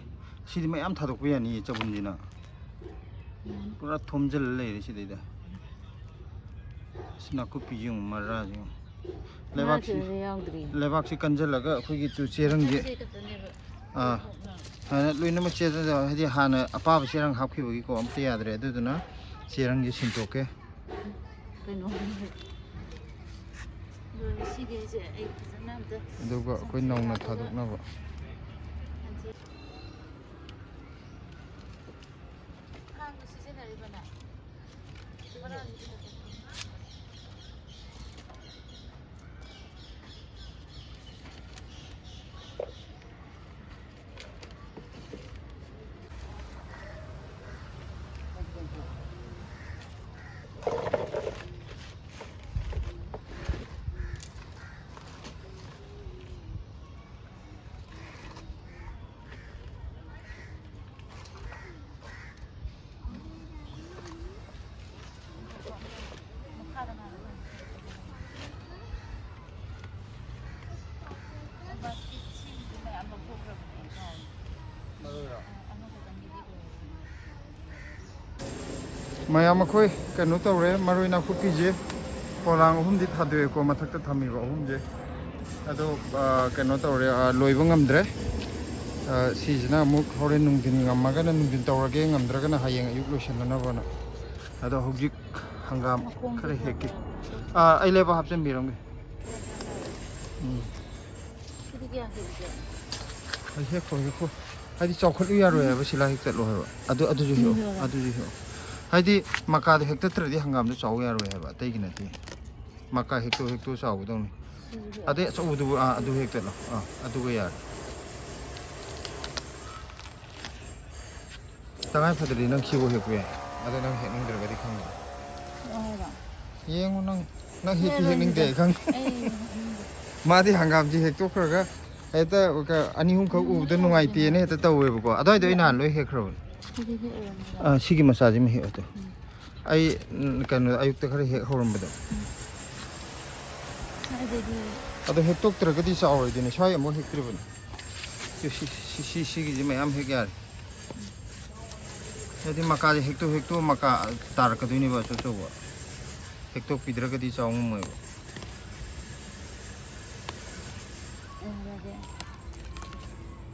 ꯁꯤꯗꯤ ꯃꯌꯥꯝ ꯊꯥꯗꯣꯛꯄ ꯌꯥꯅꯤꯌꯦ ꯆꯕꯨꯟꯁꯤꯅ꯫ ꯄꯨꯔꯥ ꯊꯣꯝꯖꯤꯜꯂ ꯂꯩꯔꯦ ꯁꯤꯗꯩꯗ꯫ ꯁꯤ ꯅꯥꯀꯨꯞꯄꯤꯁꯦ ꯌꯦꯡꯉꯨ, ꯃꯔꯥꯁꯦ ꯌꯦꯡꯉꯨ꯫ ꯂꯩꯕꯥꯛꯁꯤ, ꯃꯔꯥꯁꯤꯗꯤ ꯌꯥꯎꯗ꯭ꯔꯤ꯫ ꯂꯩꯕꯥꯛꯁꯤ ꯀꯟꯁꯤꯜꯂꯒ ꯑꯩꯈꯣꯏꯒꯤ ꯇꯨ ꯆꯦꯔꯪꯁꯦ, ꯁꯤ ꯈꯛꯇꯅꯦꯕ꯫ ꯑꯥ, ꯍꯥꯟꯅ ꯂꯣꯏꯅꯃꯛ ꯆꯦꯔꯪ, ꯍꯥꯏꯗꯤ ꯍꯥꯟꯅ ꯑꯄꯥꯕ ꯆꯦꯔꯪ ꯍꯥꯞꯈꯤꯕꯒꯤꯀꯣ ꯑꯝꯇ ꯌꯥꯗ꯭ꯔꯦ꯫ ꯑꯗꯨꯗꯨꯅ ꯆꯦꯔꯪꯁꯦ ꯁꯤꯟꯗꯣꯛꯀꯦ꯫ ꯀꯩꯅꯣ? ꯂꯣꯏꯔꯦ, ꯁꯤꯒꯩꯁꯦ ꯑꯩ ꯐꯖꯅ ꯑꯝꯇ ꯑꯗꯨꯒ ꯑꯩꯈꯣꯏ ꯅꯧꯅ ꯆꯥꯝꯊꯣꯛꯑꯒ ꯊꯥꯗꯣꯛꯅꯕ꯫ ꯍꯥꯟꯅ ꯁꯤꯖꯤꯟꯅꯔꯤꯕꯅꯦ꯫ ꯃꯌꯥꯝ ꯑꯩꯈꯣꯏ ꯀꯩꯅꯣ ꯇꯧꯔꯦ, ꯃꯔꯣꯏ ꯅꯥꯀꯨꯞꯄꯤꯁꯦ ꯄꯣꯂꯥꯡ ꯑꯍꯨꯝꯗꯤ ꯊꯥꯗꯣꯛꯑꯦꯀꯣ, ꯃꯊꯛꯇ ꯊꯝꯃꯤꯕ ꯑꯍꯨꯝꯁꯦ꯫ ꯑꯗꯣ, ꯑ, ꯀꯩꯅꯣ ꯇꯧꯔꯦ, ꯑ, ꯂꯣꯏꯕ ꯉꯝꯗ꯭ꯔꯦ꯫ ꯑ, ꯁꯤꯁꯤꯅ ꯑꯃꯨꯛ ꯍꯣꯔꯦꯟ ꯅꯨꯡꯊꯤꯟ ꯉꯝꯃꯒꯅ ꯅꯨꯡꯊꯤꯟ ꯇꯧꯔꯒꯦ, ꯉꯝꯗ꯭ꯔꯒꯅ ꯍꯌꯦꯡ ꯑꯌꯨꯛ ꯂꯣꯏꯁꯤꯟꯅꯅꯕꯅ꯫ ꯑꯗꯣ ꯍꯧꯖꯤꯛ ꯍꯪꯒꯥꯝ ꯃꯈꯣꯡꯁꯦ ꯈꯔ ꯍꯦꯛꯀꯦ꯫ ꯐꯕ꯭ꯔꯥ? ꯑ, ꯑꯩ ꯂꯩꯕꯥꯛ ꯍꯥꯞꯆꯤꯟꯕꯤꯔꯝꯒꯦ꯫ ꯎꯝ꯫ ꯁꯤꯗꯤ ꯀꯌꯥ ꯍꯦꯛꯀꯦ? ꯑꯩ ꯍꯦꯛꯈꯣ, ꯍꯦꯛꯈꯣ꯫ ꯍꯥꯏꯗꯤ ꯆꯥꯎꯈꯠꯂꯨ ꯌꯥꯔꯣꯏ ꯍꯥꯏꯕ, ꯁꯤꯂꯥ ꯍꯦꯛꯇꯠꯂꯣ ꯍꯥꯏꯕ꯫ ꯑꯗꯨ, ꯑꯗꯨꯁꯨ ꯍꯦꯛꯑꯣ, ꯁꯤꯁꯨ ꯍꯦꯛꯑꯣ꯫ ꯑꯗꯨꯁꯨ ꯍꯦꯛꯑꯣ꯫ ꯍꯥꯏꯗꯤ ꯃꯀꯥꯗꯣ ꯍꯦꯛꯇꯠꯇ꯭ꯔꯗꯤ ꯍꯪꯒꯥꯝꯗꯣ ꯆꯥꯎ ꯌꯥꯔꯣꯏ ꯍꯥꯏꯕ, ꯑꯇꯩꯒꯤ ꯅꯠꯇꯦ꯫ ꯃꯀꯥ ꯍꯦꯛꯇꯣꯛ ꯍꯦꯛꯇꯣꯛ ꯆꯥꯎꯒꯗꯧꯅꯤ꯫ ꯁꯤꯁꯨ ꯍꯦꯛꯑꯣ꯫ ꯑꯗꯩ ꯑꯆꯧꯕꯗꯨꯕꯨ, ꯑꯥ, ꯑꯗꯨ ꯍꯦꯛꯇꯠꯂꯣ꯫ ꯑꯥ, ꯑꯗꯨꯒ ꯌꯥꯔꯦ꯫ ꯇꯉꯥꯏ ꯐꯗ꯭ꯔꯗꯤ ꯅꯪ ꯁꯤꯕꯨ ꯍꯦꯛꯄ ꯌꯥꯏ꯫ ꯑꯗꯣ ꯅꯪ ꯍꯦꯛꯅꯤꯡꯗ꯭ꯔꯒꯗꯤ ꯈꯪꯗꯦ꯫ ꯍꯦꯛꯑꯣ ꯍꯥꯏꯔꯣ? ꯌꯦꯡꯉꯨ ꯅꯪ, ꯅꯪ ꯍꯦꯛꯇꯤ ꯍꯦꯛꯑꯔꯣꯏ ꯍꯦꯛꯅꯤꯡꯗꯦ ꯑꯗꯨꯗꯤ꯫ ꯑꯩ ꯈꯪꯉꯦ꯫ ꯑꯩ ꯍꯦꯛꯅꯤꯡꯗꯦ꯫ ꯃꯥꯗꯤ ꯍꯪꯒꯥꯝꯁꯦ ꯍꯦꯛꯇꯣꯛꯈ꯭ꯔꯒ ꯍꯦꯛꯇ ꯀ-, ꯑꯅꯤ ꯑꯍꯨꯝꯈꯛ ꯎꯕꯗ ꯅꯨꯡꯉꯥꯏꯇꯦꯅ ꯍꯦꯛꯇ ꯇꯧꯋꯦꯕꯀꯣ꯫ ꯑꯗꯨꯋꯥꯏꯗꯣ ꯑꯩ ꯅꯍꯥꯟ ꯂꯣꯏ ꯍꯦꯛꯈ꯭ꯔꯕꯅꯦ꯫ ꯁꯤꯗꯤ ꯍꯦꯛꯑꯣꯏ꯫ ꯑꯥ, ꯁꯤꯒꯤ ꯃꯆꯥꯁꯤꯃ ꯍꯦꯛꯑꯣ ꯇꯨ꯫ ꯎꯝ꯫ ꯑꯩ, ꯎꯝ, ꯀꯩꯅꯣ, ꯑꯌꯨꯛꯇ ꯈꯔ ꯍꯦꯛ ꯍꯧꯔꯝꯕꯗꯣ꯫ ꯎꯝ꯫ ꯑꯗꯨꯗꯤ ꯑꯗꯣ ꯍꯦꯛꯇꯣꯛꯇ꯭ꯔꯒꯗꯤ ꯆꯥꯎꯔꯣꯏꯗꯣꯏꯅꯦ꯫ ꯁ꯭ꯋꯥꯏ ꯑꯃꯨꯛ ꯍꯦꯛꯇ꯭ꯔꯤꯕꯅꯤ꯫ ꯁꯤ, ꯁꯤ, ꯁꯤ, ꯁꯤ, ꯁꯤꯒꯤꯁꯦ ꯃꯌꯥꯝ ꯍꯦꯛ ꯌꯥꯔꯦ꯫ ꯍꯥꯏꯗꯤ ꯃꯀꯥꯁꯦ ꯍꯦꯛꯇꯣꯛ ꯍꯦꯛꯇꯣꯛ ꯃꯀꯥ ꯇꯥꯔꯛꯀꯗꯣꯏꯅꯦꯕ ꯑꯆꯧ ꯑꯆꯧꯕ꯫ ꯍꯦꯛꯇꯣꯛꯄꯤꯗ꯭ꯔꯒꯗꯤ ꯆꯥꯎ ꯉꯝꯃꯣꯏꯕ꯫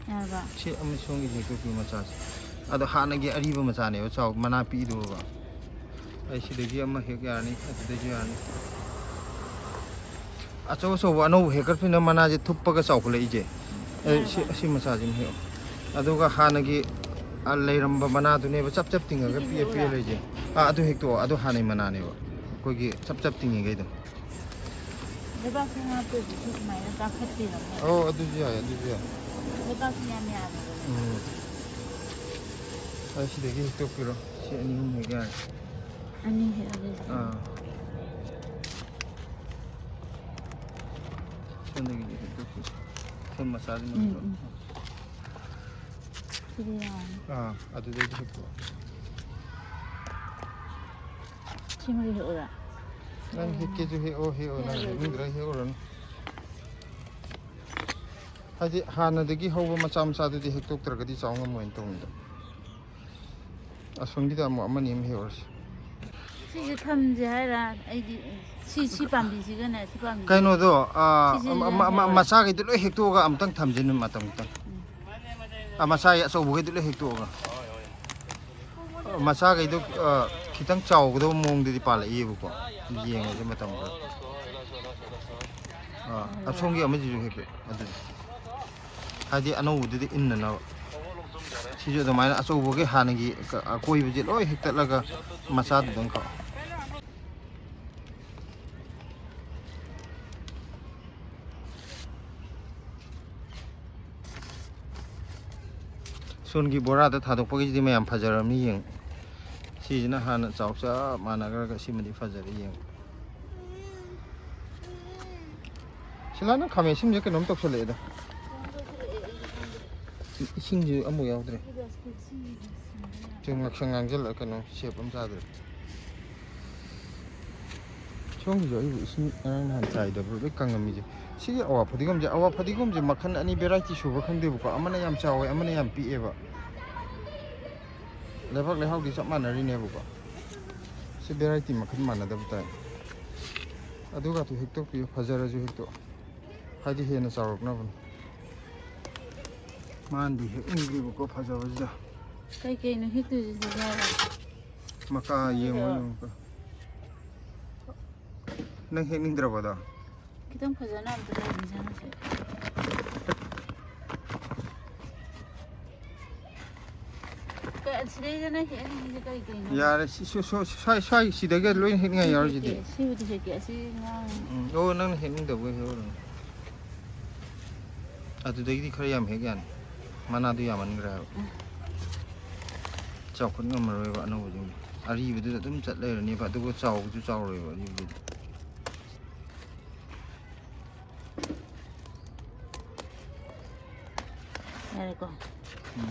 ꯌꯥꯔꯕ? ꯁꯤ ꯑꯃ ꯁꯣꯝꯒꯤ ꯍꯦꯛꯇꯣꯛꯄꯤ ꯃꯆꯥꯁꯦ꯫ ꯑꯗꯣ ꯍꯥꯟꯅꯒꯤ ꯑꯔꯤꯕ ꯃꯆꯥꯅꯦꯕ, ꯆꯥꯎ ꯃꯅꯥ ꯄꯤꯛꯏꯗꯨꯕ꯫ ꯑꯩ ꯁꯤꯗꯒꯤ ꯑꯃ ꯍꯦꯛ ꯌꯥꯔꯅꯤ, ꯑꯗꯨꯗꯒꯤ ꯌꯥꯔꯅꯤ꯫ ꯑꯆꯧ ꯑꯆꯧꯕ ꯑꯅꯧꯕ ꯍꯦꯛꯀꯠꯄꯅꯤꯅ ꯃꯅꯥꯁꯦ ꯊꯨꯞꯄꯒ ꯆꯥꯎꯈꯠꯂꯛꯏꯁꯦ꯫ ꯑꯦ, ꯁꯤ, ꯌꯥꯔꯕ? ꯑꯁꯤ ꯃꯆꯥꯁꯤꯃ ꯍꯦꯛꯑꯣ꯫ ꯑꯗꯨꯒ ꯍꯥꯟꯅꯒꯤ ꯑ, ꯂꯩꯔꯝꯕ ꯃꯅꯥꯗꯨꯅꯦꯕ ꯆꯞ ꯆꯞ ꯇꯤꯡꯉꯒ ꯄꯤꯌꯦ ꯄꯤꯌꯦ ꯂꯩꯁꯦ꯫ ꯑꯥ, ꯑꯗꯨ ꯍꯦꯛꯇꯣꯛꯑꯣ꯫ ꯑꯗꯨ ꯍꯥꯟꯅꯩ ꯃꯅꯥꯅꯦꯕ, ꯑꯩꯈꯣꯏꯒꯤ ꯆꯞ ꯆꯞ ꯇꯤꯡꯉꯤꯈꯩꯗꯣ꯫ ꯂꯩꯕꯥꯛꯁꯦ ꯉꯥꯛꯇꯣꯏꯁꯦ ꯁꯤ ꯁꯨꯃꯥꯏꯅ ꯀꯥꯈꯠꯄꯤꯔꯝꯃꯣ꯫ ꯑꯧ, ꯑꯗꯨꯁꯨ ꯌꯥꯏ, ꯑꯗꯨꯁꯨ ꯌꯥꯏ꯫ ꯂꯩꯕꯥꯛꯁꯦ ꯌꯥꯝ ꯌꯥꯝꯃꯦꯕ꯫ ꯎꯝ꯫ ꯑꯩ ꯁꯤꯗꯒꯤ ꯍꯦꯛꯇꯣꯛꯄꯤꯔꯣ꯫ ꯁꯤ ꯑꯅꯤ ꯑꯍꯨꯝ ꯍꯦꯛ ꯌꯥꯔꯦ꯫ ꯑꯅꯤ ꯍꯦꯛꯑꯒꯦ꯫ ꯑꯥ꯫ ꯁꯣꯝꯗꯒꯤꯗꯤ ꯍꯦꯛꯇꯣꯛꯄꯤꯔꯣ꯫ ꯁꯣꯝ ꯃꯆꯥꯁꯤꯃ ꯎꯝ, ꯍꯦꯛꯇꯣꯛ-꯫ ꯎꯝ꯫ ꯁꯤꯗꯤ ꯌꯥꯔꯅꯤ꯫ ꯑꯥ, ꯑꯗꯨꯗꯩꯗꯤ ꯍꯦꯛꯇꯣꯛꯑꯣ꯫ ꯁꯤꯃꯗꯤ ꯍꯦꯛꯎꯔꯥ? ꯅꯪ ꯍꯦꯛꯀꯦꯁꯨ ꯍꯦꯛꯑꯣ, ꯍꯦꯛꯑꯣ, ꯅꯪ ꯌꯥꯏꯌꯦ꯫ ꯍꯦꯛꯅꯤꯡꯗ꯭ꯔꯒ ꯍꯦꯛꯎꯔꯅꯨ꯫ ꯍꯥꯏꯗꯤ ꯍꯥꯟꯅꯗꯒꯤ ꯍꯧꯕ ꯃꯆꯥ ꯃꯆꯥꯗꯨꯗꯤ ꯍꯦꯛꯇꯣꯛꯇ꯭ꯔꯒꯗꯤ ꯆꯥꯎ ꯉꯝꯃꯣꯏꯅ ꯇꯧꯅꯤꯗ꯫ ꯑꯁꯣꯝꯒꯤꯗ ꯑꯃꯨꯛ ꯑꯃꯅꯤ ꯑꯃ ꯍꯦꯛꯎꯔꯁꯤ꯫ ꯁꯤꯁꯦ ꯊꯝꯁꯦ ꯍꯥꯏꯔꯥ? ꯑꯩꯗꯤ ꯁꯤ, ꯁꯤ ꯄꯥꯝꯕꯤꯁꯤꯒꯅꯦ, ꯁꯤ ꯄꯥꯝꯕꯤꯁꯤ-, ꯀꯩꯅꯣꯗꯣ, ꯑꯥ, ꯁꯤꯁꯦ ꯑꯃ, ꯑꯃ, ꯑꯃ, ꯍꯦꯛꯎꯔꯁꯤ꯫ ꯃꯆꯥꯈꯩꯗꯣ ꯂꯣꯏ ꯍꯦꯛꯇꯣꯛꯑꯒ ꯑꯃꯨꯛꯇꯪ ꯊꯝꯁꯤ ꯅꯨꯃꯤꯠ ꯃꯇꯝ ꯈꯤꯇꯪ꯫ ꯎꯝ꯫ ꯑꯥ, ꯃꯆꯥꯒꯤ ꯑꯆꯧꯕꯈꯩꯗꯣ ꯂꯣꯏ ꯍꯦꯛꯇꯣꯛꯑꯒ꯫ ꯑꯥ, ꯃꯆꯥꯈꯩꯗꯣ, ꯑꯥ, ꯈꯤꯇꯪ ꯆꯥꯎꯒꯗꯕ ꯃꯑꯣꯡꯗꯗꯤ ꯄꯥꯜꯂꯛꯏꯕꯀꯣ꯫ ꯌꯦꯡꯉꯁꯦ ꯃꯇꯝ ꯈꯔ꯫ ꯑꯥ, ꯑꯁꯣꯝꯒꯤ ꯑꯃꯁꯤꯁꯨ ꯍꯦꯛꯄꯤꯌꯨ꯫ ꯑꯗꯨꯗꯤ ꯍꯥꯏꯗꯤ ꯑꯅꯧꯕꯗꯨꯗꯤ ꯏꯟꯅꯅꯕ꯫ ꯁꯤꯁꯨ ꯑꯗꯨꯃꯥꯏꯅ ꯑꯆꯧꯕꯒꯤ ꯍꯥꯟꯅꯒꯤ ꯀ-, ꯑꯀꯣꯏꯕꯁꯦ ꯂꯣꯏ ꯍꯦꯛꯇꯠꯂꯒ ꯃꯆꯥꯗꯨꯗꯪ ꯀꯛꯑꯣ꯫ ꯁꯣꯟꯒꯤ ꯕꯣꯔꯥꯗ ꯊꯥꯗꯣꯛꯄꯒꯤꯁꯤꯗꯤ ꯃꯌꯥꯝ ꯐꯖꯔꯕꯅꯤ ꯌꯦꯡꯉꯨ꯫ ꯁꯤꯁꯤꯅ ꯍꯥꯟꯅ ꯆꯥꯎ ꯆꯞ ꯃꯥꯟꯅꯈ꯭ꯔꯒ ꯁꯤꯃꯗꯤ ꯐꯖꯔꯦ ꯌꯦꯡꯉꯨ꯫ ꯁꯤꯂꯥ, ꯅꯪ ꯈꯥꯃꯦꯟ ꯑꯁꯤꯟꯕꯁꯦ ꯀꯩꯅꯣꯝ ꯇꯧꯁꯜꯂꯛꯑꯦꯗ꯫ ꯏꯁꯤꯡꯁꯨ ꯑꯃꯐꯥꯎ ꯌꯥꯎꯗ꯭ꯔꯦ꯫ ꯆꯨꯝ ꯉꯛꯁꯪ ꯉꯥꯡꯁꯤꯜꯂꯛꯑ ꯀꯩꯅꯣ ꯁꯦꯞ ꯑꯃ ꯆꯥꯗ꯭ꯔꯦ꯫ ꯁꯣꯝꯒꯤꯁꯨ ꯑꯩꯕꯨ ꯏꯁꯤꯡ ꯉꯔꯥꯡ ꯅꯍꯥꯟ ꯆꯥꯏꯗꯕ꯭ꯔꯥ ꯂꯣꯏ ꯀꯪꯉꯝꯃꯤꯁꯦ꯫ ꯁꯤꯒꯤ ꯑꯋꯥ ꯐꯗꯤꯒꯣꯝꯁꯦ, ꯑꯋꯥ ꯐꯗꯤꯒꯣꯝꯁꯦ ꯃꯈꯜ ꯑꯅꯤ variety ꯁꯨꯕ꯭ꯔꯥ ꯈꯪꯗꯦꯕꯀꯣ꯫ ꯑꯃꯅ ꯌꯥꯝ ꯆꯥꯎꯋꯦ, ꯑꯃꯅ ꯌꯥꯝ ꯄꯤꯛꯑꯦꯕ꯫ ꯂꯩꯕꯥꯛ ꯂꯩꯍꯥꯎꯗꯤ ꯆꯞ ꯃꯥꯟꯅꯔꯤꯅꯦꯕꯀꯣ꯫ ꯁꯤ variety ꯃꯈꯜ ꯃꯥꯟꯅꯗꯕ ꯇꯥꯏ꯫ ꯑꯗꯨꯒꯗꯨ ꯍꯦꯛꯇꯣꯛꯄꯤꯌꯨ, ꯐꯖꯔꯁꯨ ꯍꯦꯛꯇꯣꯛ꯫ ꯍꯥꯏꯗꯤ ꯍꯦꯟꯅ ꯆꯥꯎꯔꯛꯅꯕꯅꯤ꯫ ꯃꯥꯅꯗꯤ ꯍꯦꯛꯅꯤꯡꯗ꯭ꯔꯤꯕꯀꯣ ꯐꯖꯕꯁꯤꯗ꯫ ꯀꯩꯀꯩꯅꯣ ꯍꯦꯛꯇꯣꯏꯁꯤꯗꯤ ꯌꯥꯔꯣꯏ꯫ ꯃꯀꯥ ꯌꯦꯡꯉꯣ, ꯁꯤꯔꯣ? ꯌꯦꯡꯉꯣ꯫ ꯅꯪ ꯍꯦꯛꯅꯤꯡꯗ꯭ꯔꯕꯗꯣ? ꯈꯤꯇꯪ ꯐꯖꯅ ꯑꯝꯇ ꯂꯩꯕꯤꯖꯅꯁꯦ꯫ ꯁꯤꯗꯩꯗꯅ ꯍꯦꯛꯍꯟꯅꯤꯡꯉꯤꯁꯦ ꯀꯩ ꯀꯩꯅꯣ? ꯌꯥꯔꯦ, ꯁꯤ, ꯁ꯭ꯋꯥꯏ, ꯁ꯭ꯋꯥꯏ, ꯁ꯭ꯋꯥꯏ, ꯁꯤꯗꯒꯤ ꯂꯣꯏ ꯍꯦꯛꯅꯤꯡꯉꯥꯏ ꯌꯥꯎꯔꯤꯁꯤꯗꯤ꯫ ꯁꯤꯕꯨꯗꯤ ꯍꯦꯛꯀꯦ, ꯑꯁꯤ ꯉꯥꯡ-, ꯎꯝ, ꯑꯣ, ꯅꯪꯅ ꯍꯦꯛꯅꯤꯡꯗꯕꯒꯤ ꯍꯦꯛꯎꯔꯣ꯫ ꯑꯗꯨꯗꯒꯤꯗꯤ ꯈꯔ ꯌꯥꯝ ꯍꯦꯛ ꯌꯥꯅꯤ꯫ ꯃꯅꯥꯗꯨ ꯌꯥꯝꯃꯟꯈ꯭ꯔꯦ ꯍꯥꯏꯕ꯫ ꯆꯥꯎꯈꯠ ꯉꯝꯃꯔꯣꯏꯕ ꯑꯅꯧꯕꯁꯤꯡꯗꯣ꯫ ꯑꯔꯤꯕꯗꯨꯗ ꯑꯗꯨꯝ ꯆꯠ ꯂꯩꯔꯅꯦꯕ, ꯑꯗꯨꯒ ꯆꯥꯎꯕꯁꯨ ꯆꯥꯎꯔꯣꯏꯕ ꯑꯔꯤꯕꯗꯨꯗꯤ꯫ ꯌꯥꯔꯦꯀꯣ? ꯎꯝ꯫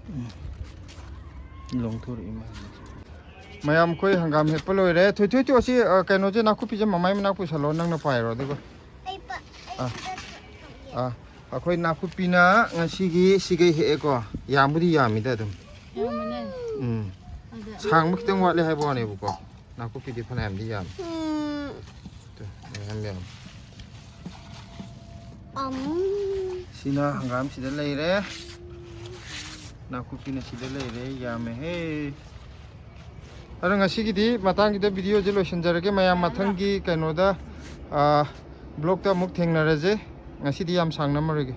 ꯎꯝ꯫ ꯂꯣꯡꯊꯣꯔꯛꯏ ꯃꯥꯜꯂꯦ꯫ ꯃꯌꯥꯝ ꯑꯩꯈꯣꯏ ꯍꯪꯒꯥꯝ ꯍꯦꯛꯄ ꯂꯣꯏꯔꯦ꯫ ꯊꯣꯏꯊꯣꯏ, ꯊꯣꯏ, ꯑꯁꯤ, ꯑ, ꯀꯩꯅꯣꯁꯦ, ꯅꯥꯀꯨꯞꯄꯤꯁꯦ ꯃꯃꯥꯏ ꯃꯅꯥꯛ ꯄꯨꯁꯜꯂꯣ, ꯅꯪꯅ ꯄꯥꯏꯔꯣ, ꯑꯗꯨꯒ꯫ ꯑꯩ ꯄ-, ꯑꯩ ꯑꯥ꯫ ꯁꯤꯗ ꯊꯝꯒꯦ꯫ ꯑꯥ, ꯑꯩꯈꯣꯏ ꯅꯥꯀꯨꯞꯄꯤꯅ ꯉꯁꯤꯒꯤ ꯁꯤꯒꯩ ꯍꯦꯛꯑꯦꯀꯣ꯫ ꯌꯥꯝꯕꯨꯗꯤ ꯌꯥꯝꯃꯤꯗ ꯑꯗꯨꯝ꯫ ꯌꯥꯝꯕꯅꯦ꯫ ꯎꯝ꯫ ꯑꯗ ꯁꯥꯡꯕ ꯈꯤꯇꯪ ꯋꯥꯠꯂꯦ ꯍꯥꯏꯕ ꯋꯥꯅꯦꯕꯀꯣ꯫ ꯅꯥꯀꯨꯞꯄꯤꯗꯤ ꯐꯅꯌꯥꯝꯗꯤ ꯌꯥꯝꯃꯤ꯫ ꯎꯝ꯫ ꯇꯨ, ꯃꯌꯥꯝ ꯌꯥꯝꯃꯤ꯫ ꯑꯝ꯫ ꯁꯤꯅ ꯍꯪꯒꯥꯝ ꯁꯤꯗ ꯂꯩꯔꯦ꯫ ꯅꯥꯀꯨꯞꯄꯤꯅ ꯁꯤꯗ ꯂꯩꯔꯦ꯫ ꯌꯥꯝꯃꯦꯍꯦ꯫ ꯑꯗꯣ ꯉꯁꯤꯒꯤꯗꯤ ꯃꯇꯥꯡꯁꯤꯗ ꯚꯤꯗꯤꯑꯣꯁꯦ ꯂꯣꯏꯁꯤꯟꯖꯔꯒꯦ꯫ ꯃꯌꯥꯝ ꯃꯊꯪꯒꯤ ꯀꯩꯅꯣꯗ, ꯑꯥ, ꯕ꯭ꯂꯣꯛꯇ ꯑꯃꯨꯛ ꯊꯦꯡꯅꯔꯁꯦ꯫ ꯉꯁꯤꯗꯤ ꯌꯥꯝ ꯁꯥꯡꯅꯝꯃꯔꯣꯏꯒꯦ꯫